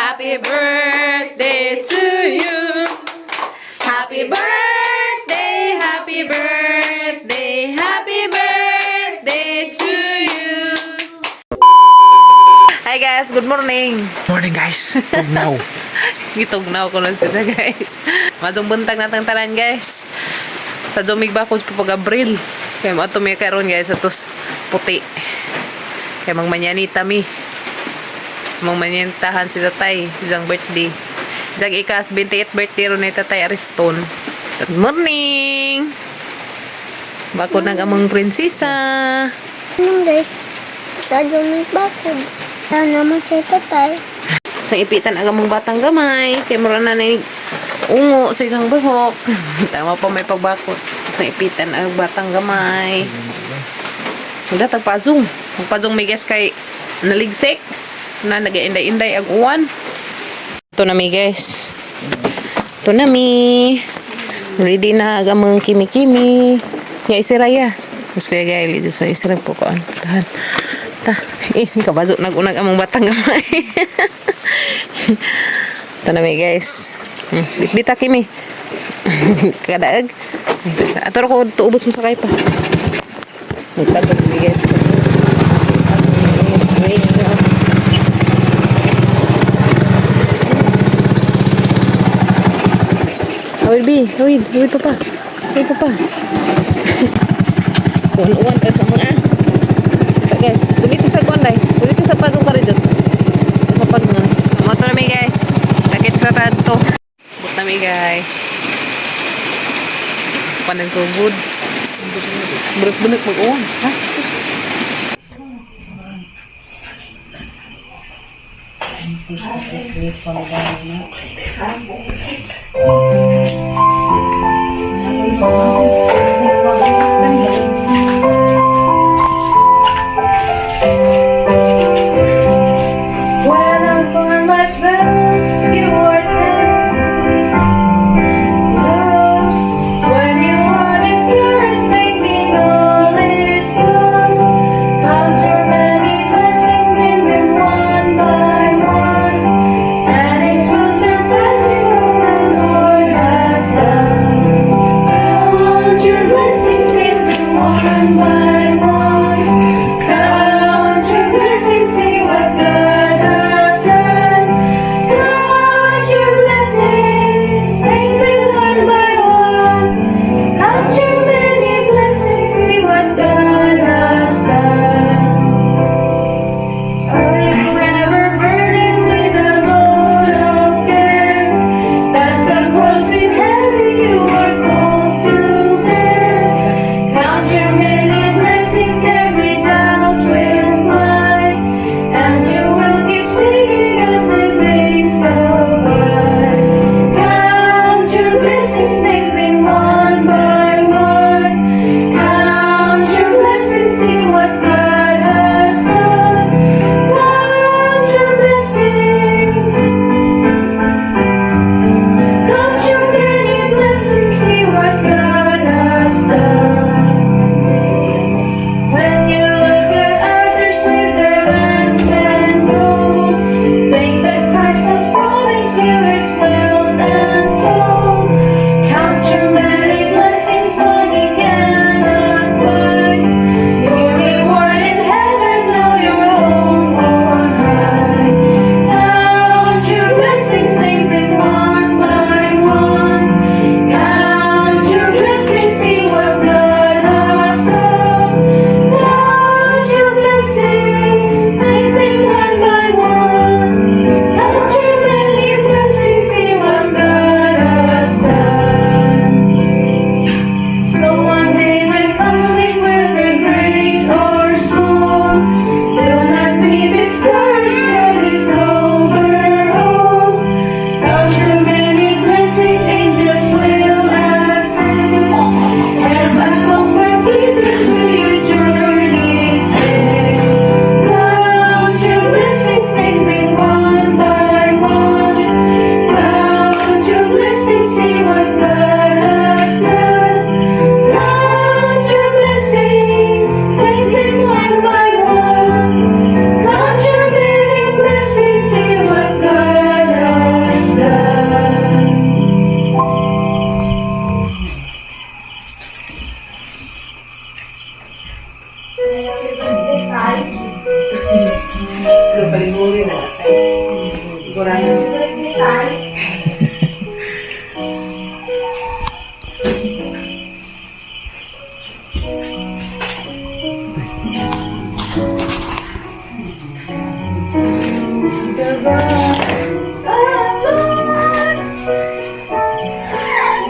Happy birthday to you. Happy birthday, happy birthday, happy birthday to you. Hi guys, good morning. Morning, guys. Now. Gitugnaw ko lang sila, guys. Maayong buntag natang tanan, guys. Sa Jomig Bakos po pag Abril. Kaya mo ato mi karon, guys, atos puti. Kaya magmanyanita mi. Magmanyanitahan si tatay isang birthday. Isang ikas 28 birthday ron ni Tatay Ariston. Good morning. Bako nag among prinsesa. Morning, guys. Sa Jomig Bakod. Sana naman si tatay. Sa ipitan ang among batang gamay kay mura na ni ungo sa isang buhok. Tama pa may pagbakot. Sa ipitan ang batang gamay. Wala tagpazong. Magpazong mi, guys, kay naligsik na nagainday-inday ang uwan. Ito na mi, guys. Ito na mi. Ready na ang among kimi-kimi. Ya isiraya. Mas kuya gaili sa isira po ko. Tahan. Ta. Eh, kabazo nag-unag among batang gamay. Ito na mi, guys. Bitbita kimi. Kadaag. Ay, basta. Ato ko tuubos mo sa kay pa. Magtatag mi, guys. Yes, wait. Awid bi, awid, awid papa. Awid papa. Uwan-uwan pa sa mga. Sa guys, dito sa kuan day. Dito sa pasong ka rin. Sa pag nga. Moto na mi, guys. Nakits ra ta to. But na mi, guys. Panan sugod. Bunak-bunak mag-uwan. Ha? When I find my trust, you are 10 zeros. When you are discouraged, thinking all is lost. Count your many blessings, name them one by one, and it will surprise you what the Lord has done. Count Lingkuranan.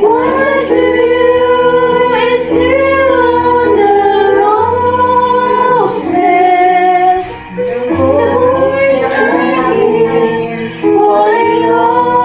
What to do is still on the roses. The boys are here, falling.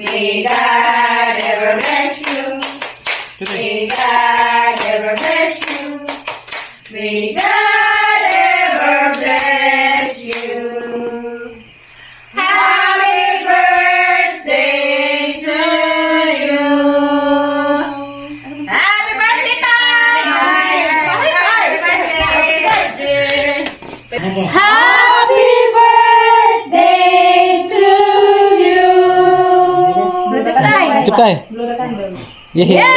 May God ever bless you. May God ever bless you. May God ever bless you. Happy birthday to you. Happy birthday, Tay! Happy birthday! Happy birthday to you. Chúc tay. Yeah.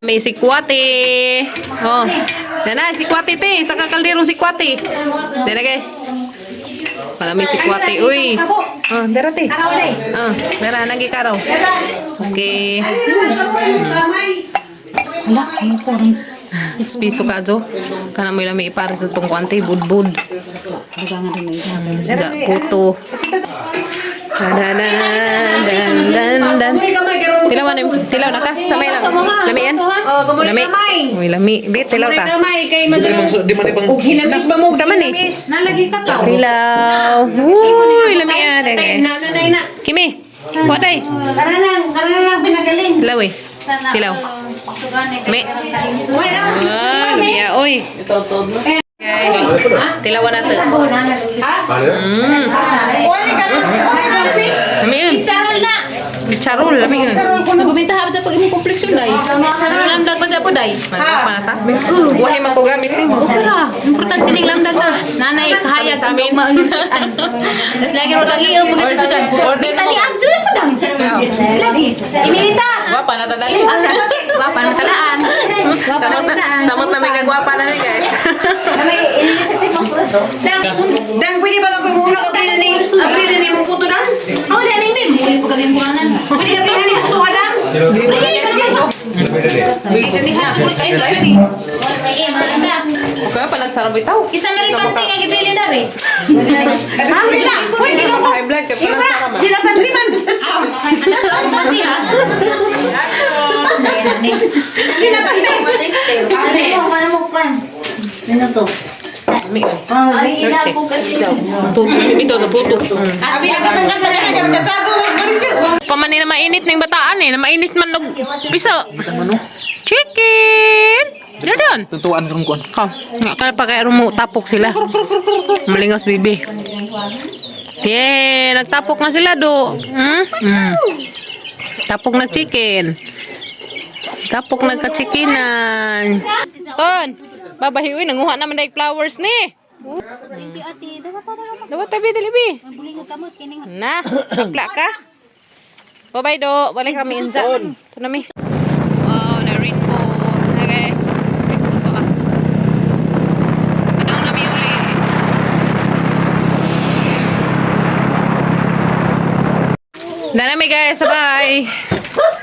May sikwate. Oh. Yan na, sikwate te. Sa kakaldero sikwate. Dere guys. Para may sikwate. Uy. Oh, dera te. Oh, dera nagi karaw. Okay. Wala, ano ko Piso ka jo. Kana mo lami ipare sa tong kwante budbud. Da puto. Dan dan dan dan dan. Tilaw na, tilaw na ka. Sa may lang. Lami yan. Lami. Uy, lami. Bi, tilaw ta. Di man ibang Hinamis ba mo? Sama ni. Nalagi ka ka. Tilaw. Uy, lami yan, eh, guys. Kimi. Waday. Karana lang pinagaling. Tilaw eh. Tilaw. Me. Ah, lami yan. Uy. Guys, tilawan na to. Lami yun. Charol na. Charol, lami yun. Nagbibinta pa sa pag imong complexion day. Lamdag pa sa po day. Ano pa na ta? Wahay man ko gamit ni. Ura, importante ning lamdag ka. Nanay kahayag ang maangisian. Tas lagi ro lagi ang pagkatutudan. Order mo. Tani ang sila pa dang. Lagi. Iminita! Gwapa na ta dali. Asa? Gwapa na talaan. Gwapa na Samot na, talaan. samot na may kagwapa na rin guys. Dang. Dang, pwede ba ka muna ka pwede ni pwede ni mong puto dang? Oh, dang ning bim. Muli po kaging buwanan. Pwede ka pwede ni puto ka dang? Ay, maganda. Okay, pa nagsarap itaw. Isa nga rin pante nga gibili na rin. Ha? Uy, ginoo ko. High blood, kaya pa nagsarap. Di na pansiman. Pante ha. Di na pansin. Ay, ina ko kasi. Bitaw na puto. Abi, nagkasangkat na rin. Pamani na mainit ng bataan eh. Na mainit man og piso. Chicken! Dildon! Tutuan karon kuan. Ka, nga ka pa kaya rumo tapok sila. Malingos bibi. Yeah, nagtapok na sila do. Hmm? Tapok na chicken. Tapok na ka-chickenan. Ton, babahiuin, nanguha naman dahil flowers ni. Dapat tabi, dali bi. Na, kapla ka. Bye-bye do. Balik kami inza. Ito na mi. Wow, na rainbow. Hi guys. Rainbow to ah. Ano na mi uli. Na mi guys, bye.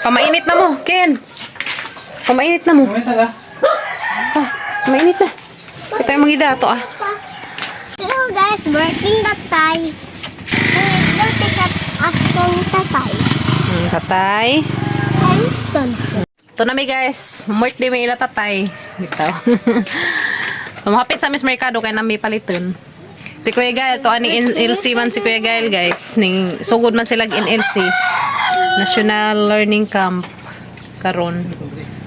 Pamainit na mo, Ken. Pamainit na mo. Ah, mainit na. Ito yung mga to ah. Hello guys, working tatay. Birthday sa akong tatay. Tatay. Winston. Ito na mi guys, birthday may ila tatay. Dito. Lumapit sa Miss Mercado kay nami paliton. Si Kuya Gael, to ani NLC man si Kuya Gael guys. Ning sugod man sila NLC. National Learning Camp karon.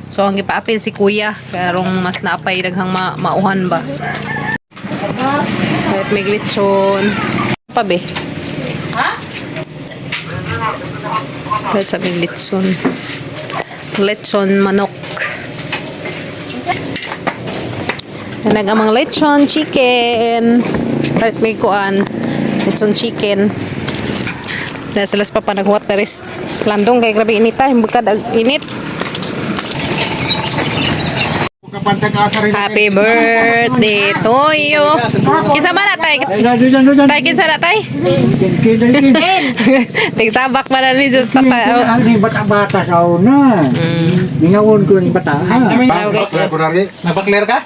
So ang gipaapil si Kuya karong mas naapay daghang mauhan ba. Kahit may glitson. Pa be? Ha? Kahit sabi litson. Lechon manok. Nagamang lechon chicken. Kahit may kuan. Lechon chicken. Dahil sila sa papa naghuwat na ris. Landong kay grabe inita. Himbagkad ag init. Happy birthday to you. Kinsa man na tay? Tay kinsa na tay? Tigsabak pa na ni Jesus tatay. Oh. Ang bata-bata sa una. Ningawon ko ng bata. Hello, guys. Napaklear ka?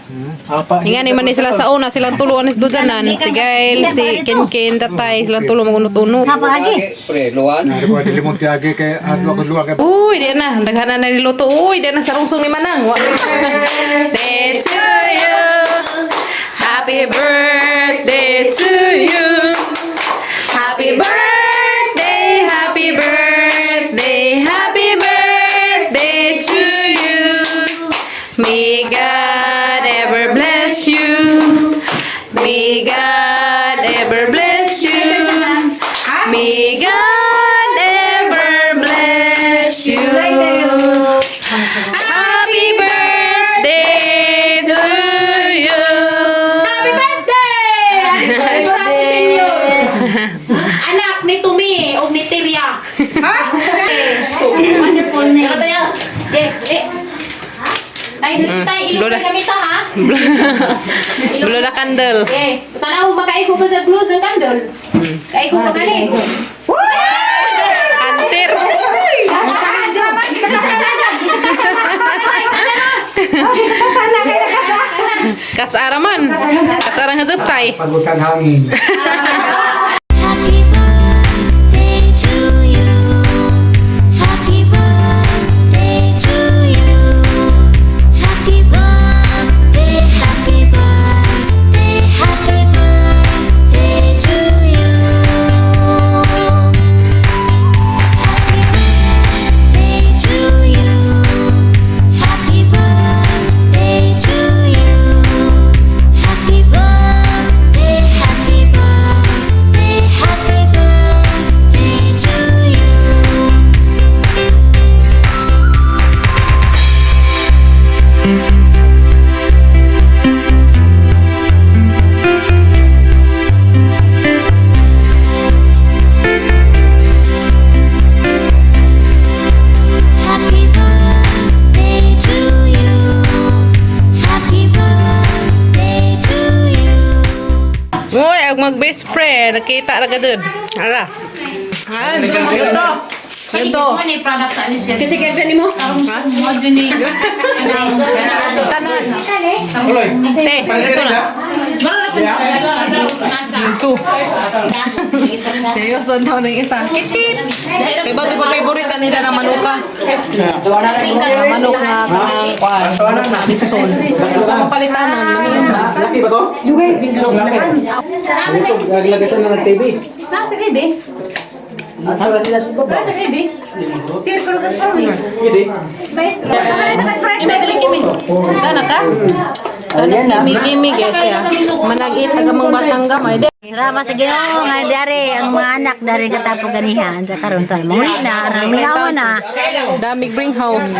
Apa. Inga ni man ni sila sa una, silang tulo anis dudanan. Si Gail, si Kinkin, tatay, silang tulo magunot-unot. Uy, di na. Daghan na niluto. Uy, di na sarungsong ni Manang. Wa. Birthday to you. Happy birthday to you. Happy birthday, happy birthday, happy birthday to you. May God ever bless you. May God ever bless you. May God ever bless you. Happy birthday to you. Happy birthday! Happy senior! Anak ni Tumi o ni Tiria. Wonderful name. Eh, eh. Tay, tay, ilog Lola. na gamit ha? Blow the candle. Eh, tanaw makaigo pa sa glue sa candle. Kaigo pa kani. Antir. Kasara man. Kasara nga zuptay. Pagutan hangin. Happy birthday to you. Happy birthday to you. Happy birthday, happy birthday, happy birthday to you. Happy birthday to you. Happy birthday to you. Happy birthday, happy birthday, happy birthday to you. Happy birthday to you. Happy birthday to you. Uy, ang mag best friend. Nakita ra ka dun. Ara. Ito. Ito. Product sa anis Kasi kaya ni mo? Mo din ni. Tanan. Uloy. Te, ito na. Nasa. Ito. Seryoso ang taon ng isa. Kitit! Kay bago ko favorite nila na manuka. Manok na kanang kuan. Manok na litson. Gusto ko palitanon. Lamiyon ba? Laki ba to? Laki. Laglagan na ng TV. Nasa TV. Nasa TV. Sir, kurugas pa rin. Hindi. Kana ka? Kana si Kimi guys ya. Managit taga mang batang gamay. Salamat sa Ginoo nga dari ang mga anak dari katapos ganihan sa karon tan. Muli na arang mingaw na. Damig bring house.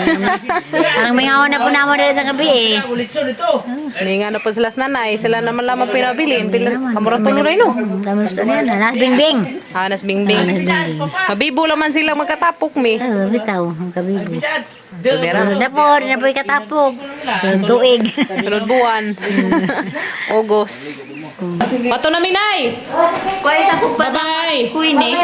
Arang mingaw na po namo dari sa gabi eh. Hindi nga na po sila sa nanay. Sila naman lamang pinabilin. Kamura tuloy no. Dami sa niya na bingbing. Ah, nas bingbing. Mabibo laman sila magkatapok mi. Oh, bitaw ang kabibo. So, dera. Dapo, na po katapog. Tuig. Sunod buwan. August. Pato na minay. Kuya sa kong Bye-bye. Kuya ni.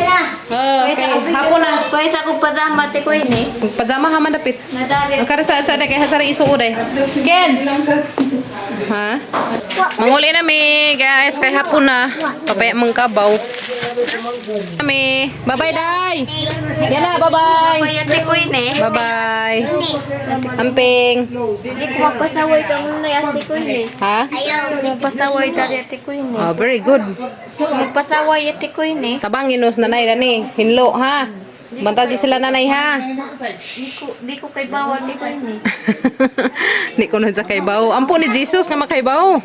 Okay. Hapon na. Kuya sa kong padama te kuya ni. Pajama haman dapit. Nadari. Ang karasa sa kay hasara isuod ay. Ken. Ha? Manguli na mi, guys, kay hapon na. Papaya mong kabaw. Kami. Bye-bye, day. Yan na, bye-bye. Kuya te kuya ni. Bye-bye. Amping. Di ko magpasaway ka muna ate kuya ni. Ha? Magpasaway dari ate kuya ni. Oh, very good. Magpasaway ate kuya ni. Tabang inos nanay dani. Hinlo, ha? Bantay di sila nanay, ha? Di ko kay bawa ate kuya ni. Di ko nun sa kaybaw. Ampo ni Jesus nga makaybaw.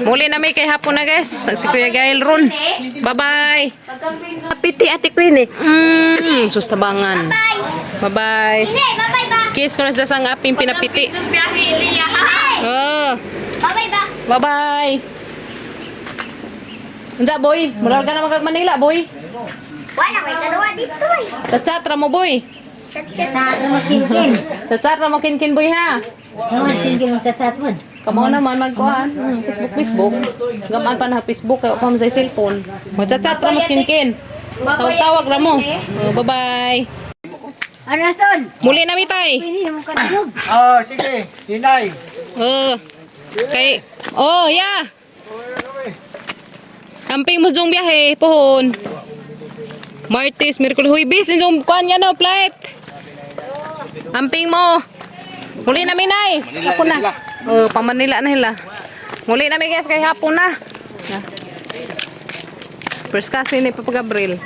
Muli na may kay hapon na guys. Ang si Kuya Gail ron. Bye-bye. Piti ate kuya ni. Sustabangan. Bye-bye. Bye-bye ba? Kiss ko na sa sang aping pinapiti. Biyahe Eliya. Oh, Bye-bye ba? bye-bye. Unsa boy? Mural ka na magkag Manila boy. Wala ko'y kadawa dito eh. Sa chat ra mo boy. Chat-chat. Sa mas kinkin. Sa chat ra mo kinkin boy ha. Kawas tingin mo sa satwon. Kamo naman magkuhan. Facebook, Facebook. Gamaan pa na Facebook kay pa man sa cellphone. Magchat-chat ra mo skinkin. Tawag-tawag ra mo. Oh, bye-bye. Ano Aston? Muli na mi tay. Pili mo katulog. Oh, sige. Sinay. Oh. Kay Oh, yeah. Camping mo jong biyahe pohon. Martes, Miyerkules, Huwebes, inyong kuan yan no, flight. Amping mo. Muli na minay. Hapon na. Oh, pa Manila na sila. Muli na mi guys kay hapon na. First cousin ni Papa Gabriel.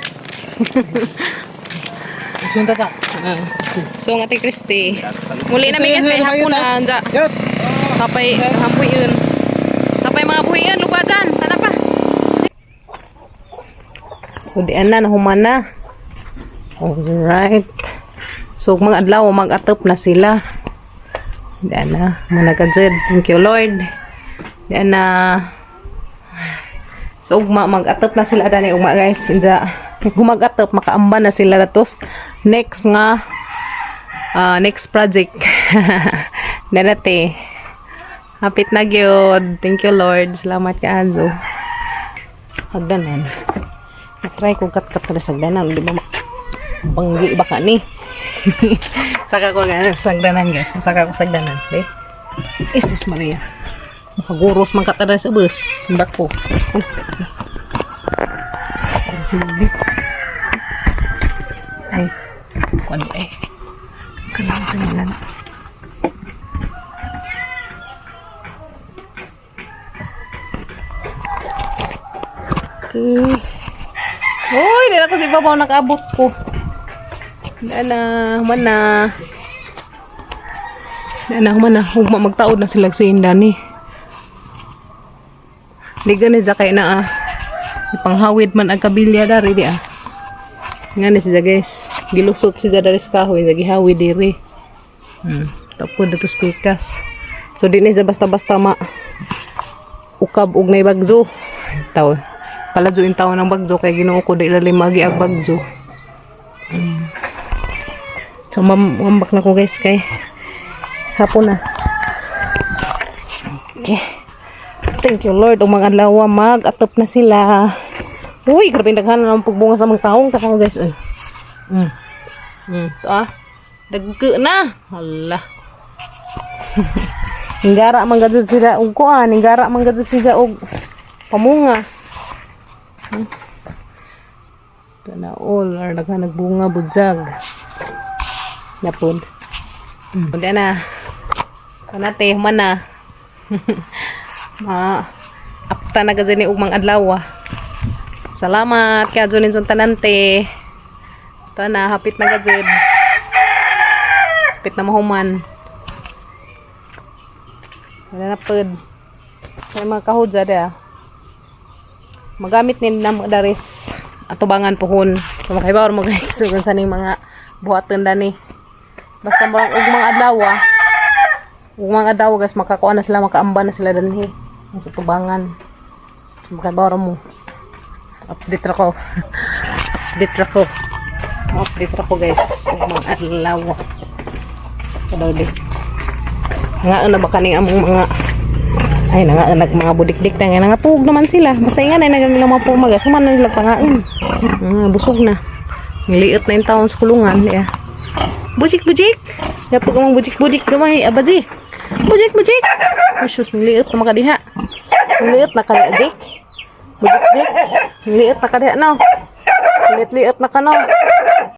Sunta ta. So nga ti Christy. Muli na mi guys kay hapon na. Anja. Yot. Kapay hampuin. Kapay mga buhian lugar dyan. Tana pa. So dian na nahuman na. Alright. So mga adlaw mag-atop na sila. Dian na, mga kajed. Thank you Lord. Dian na. So ugma mag-atop na sila dani ugma guys. Inja mag-atop makaamba na sila datos next nga next project. Nanate. Hapit na gyud. Thank you Lord. Salamat ka Anzo. Hagdanan. Na-try ko kat-kat na sa hagdanan. Di ba banggi ba ka ni? Saka ko ganun sa hagdanan guys. Saka ko sa hagdanan. Okay? Jesus Maria. Makaguros man ka sa bus. Bako. Sige. Ay. Kuan ay. Kanang kanang na. Okay. Uy, di na kasi babaw nakaabot ko. Dana, mana. Dana, mana. Hugma magtaod na sila sa indan ni. Di gani sa kay na ah. Ipanghawid man ang kabilya dari di ah. Nga ni siya guys. Gilusot siya dari sa kahoy. Gihawid diri. Tapos dito pikas. So di ni siya basta-basta ma ukab og nay bagzo. Taw. Paladyo in tawo ng bagzo kay Ginoo ko di lalim magi ag bagzo. So mambak na ko guys kay hapon na. Okay. Thank you Lord. Ug mga adlaw mag-atop na sila. Uy, grabe daghan na ang pagbunga sa mga taong tako guys. Eh. To ah. Dagko na. Hala. Ninggara man gud sila og kuan, ninggara man gud sila og pamunga. Ito na all or daghan nagbunga budzag. Napod. Hindi na. Kanate, human na. Ma apta na gazin ni ugmang adlaw. Ah. Salamat kay Julin Tanante. Ito na, hapit na gazid. Hapit na mahuman. Wala na pod. Kaya mga kahudya da. Magamit ni na mga daris atubangan puhon. So makaibaw mo guys so, kung saan yung mga buhatan dani. Basta murag og mga adlaw ah. Ug mga adlaw guys makakuha na sila makaamba na sila danhi sa tubangan. So, makaibaw mo. Update ra ko. Update ra ko. Update ra ko guys. Ug mga adlaw. Kadaw di. Nga na ba kaning among mga ay nanga nag mga budikdik na nga nangatug naman sila. Basta nga na nila mga pumaga suman na nila pangaon. Busog na. Niliit na yung taon sa kulungan. Yeah. Bujik bujik. Dapat ka mong bujik bujik gamay abaji. Bujik bujik. Ay sus, niliit na makadiha. Niliit na kaya jik. Bujik jik. Niliit na kadiha no. Liit-liit na ka no.